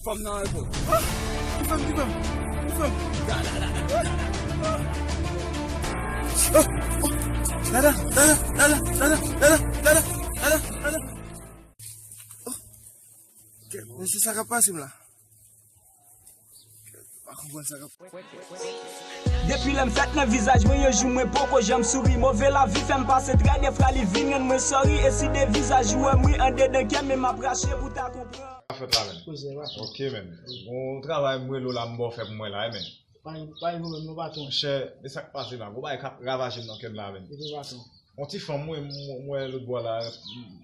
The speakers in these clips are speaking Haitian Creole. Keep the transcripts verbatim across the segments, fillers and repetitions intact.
Fanm nan repò. Ah! Ki fanm, ki fanm, ki fanm? Ah! Ah! Dada, dada, dada. Oh! Men se sa k ap pase m la. Pa konprann sa k ap. Depi lè m fèt nan vizaj mwen, yon jou mwen poko janm souri. Move lavi fè m pase tray, defwa li vin rann mwen sòri. E si de vizaj ou wè m ri, andedan kè m, men m ap rache pou ta konprann. Sa fèt la, men. Koze, pa fèt. Ok, men. Bon travay, m rele w la, m ba w fè pou mwen la, men. Pa gen, pa gen pwoblèm, non, patwon. Monchè, men sa k pase la, gon bagay k ap ravaje m nan kè m la, men. Epi, patwon. Yon ti fanm, mwen, mwen, mwen, lòt bò la,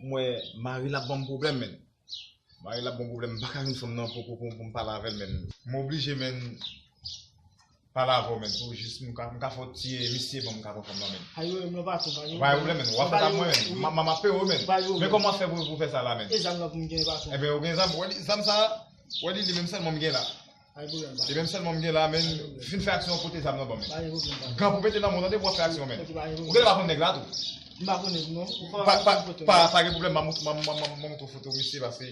mwen, mari l ap ban m pwoblèm, men. Mari l ap ban m pwoblèm, m pa ka jwenn fanm nan pou, pou, pou, pou m pale avè l, men. M oblije, men, pale avè w, men, pou jis m ka, m ka fè yon ti, eh, misye ban m ka pran fanm nan, men. Pa gen pwoblèm, non, patwon, pa gen pwoblèm. Pa gen pwoblèm, men. W ap fè sa pou mwen, men. M, m, m ap peye w, men. Pa gen pwoblèm. Men kòman w ap fè pou, pou fè sa la, men? E zam nan pou m gen, patwon. Enben, ou gen zam, w wè li, zam sa, w wè li, li menm sèlman m gen la. Pa gen pwoblèm, patwon. Li menm sèlman m gen la, men. Pa gen pwoblèm. Fin fè aksyon, pote zam nan ban m, men. Pa gen pwoblèm, patwon. Gan pou pete nan men w, tande, pou w ap fè aksyon, men. Ok, pa gen pwoblèm. Ou genlè pa konn nèg la, tou. M pa konnen, non. Pa, pa, pa, pa gen pwoblèm, m a mont-, m a, m a, m a, m a montre w foto misye, paske,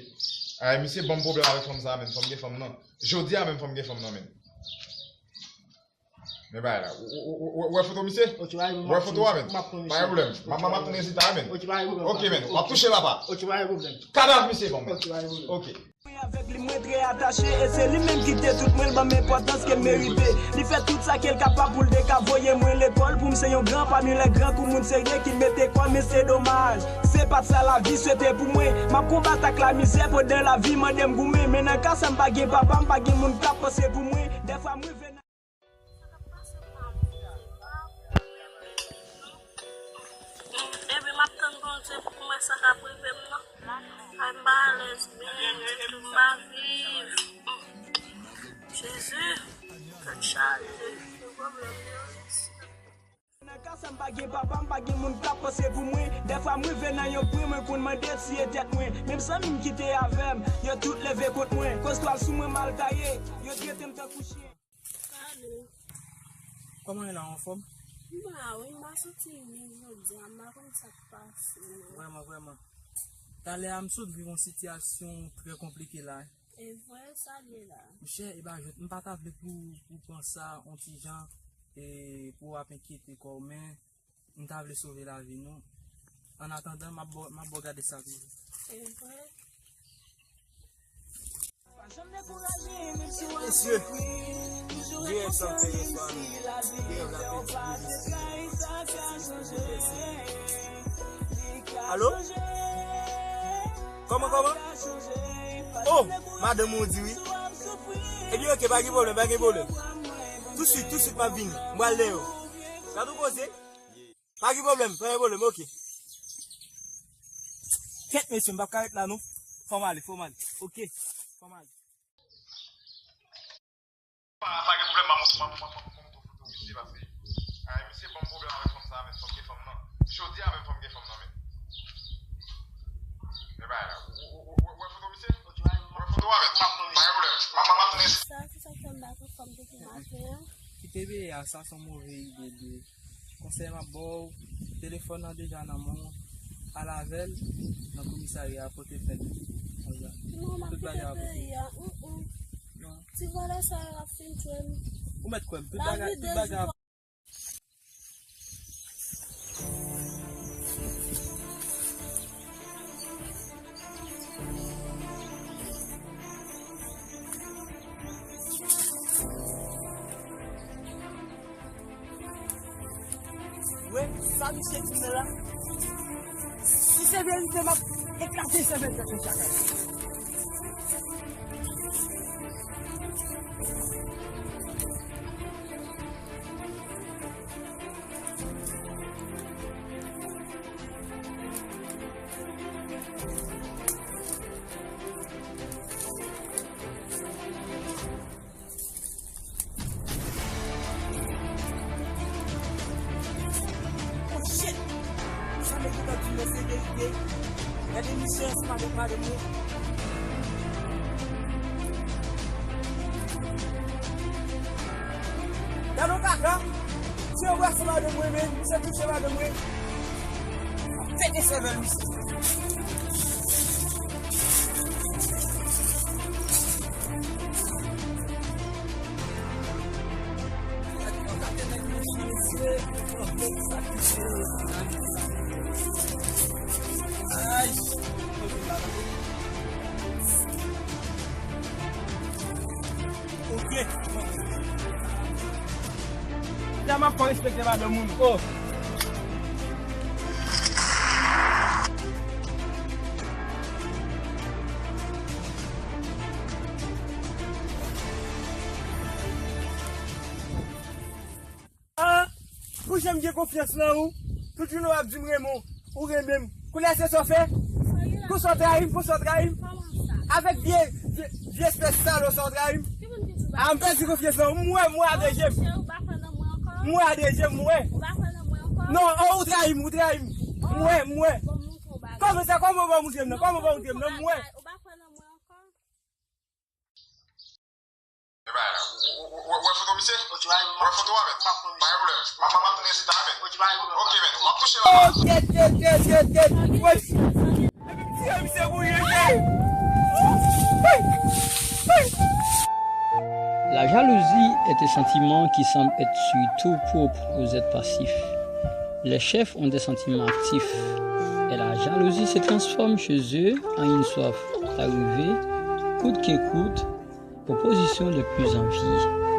eh, misye ban m pwoblèm avèk fanm sa, men. Fò m gen fanm nan. Jodi a menm, fò m gen fanm nan, men. Men bagay la. Ou, ou, ou, ou, ou wè foto misye? Ok, pa gen pwoblèm. Ou wè foto a, men? M ap pran misye. Pa gen pwoblèm. M ap, m ap, m ap tounen rezilta a, men. Ok, pa gen pwoblèm. Ok, men. W ap touche l apa? Ok, pa gen pwoblèm. Kadav misye ban mwen. Ok, pa gen pwoblèm. Ok. Mwen avèk li, mwen trè atache, e se li menm ki te tout mwen, l ban m enpòtans ke m merite. Li fè tout sa ke l kapab pou l te ka voye mwen lekòl, pou m se yon gran pami lè gran kou moun serye ki mete kò l, men se domaj. Se pa t sa lavi swete pou mwen. M ap konbat ak lamizè pandan lavi mande m goumen, men nan ka sa m pa gen papa, m pa gen moun k ap panse pou mwen. Dèfwa m rive nan Epi m ap tann Bondye pou m wè sa k ap rive m nan. Ay, m pa alèz, men ditou m pa viv. Jezi, tèt chaje, gen pwoblèm yo. Nan ka sa m pa gen papa, m pa gen moun k ap panse pou mwen. Dèfwa m rive nan yon pwen, mwen konn mande si e tèt mwen. Menm zanmi m ki te avè m, yo tout leve kont mwen. Koz twal sou mwen mal taye, yo trete m tankou chen. Alo. Kòman w ye la, w anfòm? M la wi, m pa santi m byen jodi a, m pa konn sa k pase non. Vrèman, vrèman. Talè a m sot viv yon sitiyasyon trè konplike la. E vre, sa l ye la? Monchè, e pa jwèt, m pa ta vle pou, pou pran sa yon ti jan, e pou w ap enkyete kò w, men m ta vle sove lavi nou. Annatandan, m ap ba w, m ap ba w gade sa toujou. E vre? Mesye, J S an fè yè swa, wi. J S la fè ti biznis. Alo? Kòman, kòman? Oh, madanm ou di wi. Ebyen, oke, pa gen pwoblèm, pa gen pwoblèm. Tousuit, tousuit, m ap vini. M pral dèyè w. Gad ou koze. Pa gen pwoblèm, pa gen pwoblèm, oke. Kèt, mesye, m p ap ka ret la, non. Fò m ale, fò m ale. Oke, fò m ale. Pa, pa gen pwoblèm, m ap, m ap, m ap, m ap montre w foto misye, paske, ah, misye ban m pwoblèm avèk fanm sa a, men fò m gen fanm nan. Jodi a menm, fò m gen fanm nan, men. Men bagay la, ou, ou, ou, ou wè foto misye? Ou wè foto a, men? Pa gen pwoblèm. M ap, m ap, m ap tounen. Sa, se sa k fè m pa konn fò m te gen maten an. Kite peye a, sa se yon move ide l ye. Konsèy m ap ba w, telefòn nan deja nan men w, al avè l nan komisarya a, pote plent. Konsa. Non, m ap kite peyi a. Tout bagay ap oke. Non. Ti vòlè sa yo ap fin tchwe m. Ou mèt kwè m, tout bagay, tout bagay ap Wè, sa misye di m nan la, si se verite, m ap eklate sèvèl tèt misye ak. Oh shit! Sa nèg yo t ap di m nan se verite. Gade misye ansanm avèk madanm li. Gade yon kaka! Misye wè se madanm mwen, men misye touche madanm mwen. Pete sèvèl misye. Ok. Jan m ap fè respekte madanm moun. Oh. Ah, pou jan m gen konfyans nan ou, tout jounen w ap di m renmen w, ou renmen m. Kounye a se sa w fè? Pou sa w trayi m, pou sa w trayi m? Avèk vye, vye, vye espès salòp sa w trayi m? Ah, m pèdi konfyans nan ou. M wè, m wè a de je m. M wè a de je m, m wè. Non, oh, ou trayi m, ou trayi m. M wè, m wè. Kòman sa, kòman w pa montre m nan? Kòman w pa montre m nan? M wè. E bagay la. Ou, ou, ou, ou wè foto misye? Ou wè foto a, men? Pa gen pwoblèm. Mama m ap tounen chita, men. Ok, men. W ap touche la. Oh, tèt, tèt, tèt, tèt, tèt. Wè. Epi m tire misye pou rete. La jalousie est un sentiment qui semble être surtout propre aux êtres passifs. Les chefs ont des sentiments actifs. Et la jalousie se transforme chez eux en une soif d'arriver, coûte que coûte, aux positions les plus enviées.